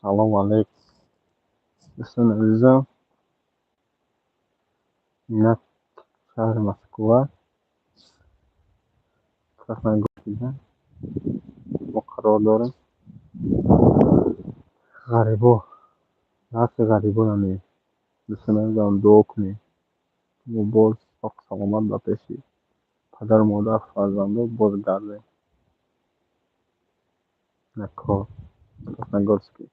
Салом алейк, дӯстони азизам. Инак, шаҳри Москва, Красногорскида мо қарор дорем. Ғарибо, нархи ғарибо наме. Дӯстони азизам, дуо кунед, мо боз соқ саломат ба пеши падару модар, фарзандо боз гардем. Инак, кор Красногорский.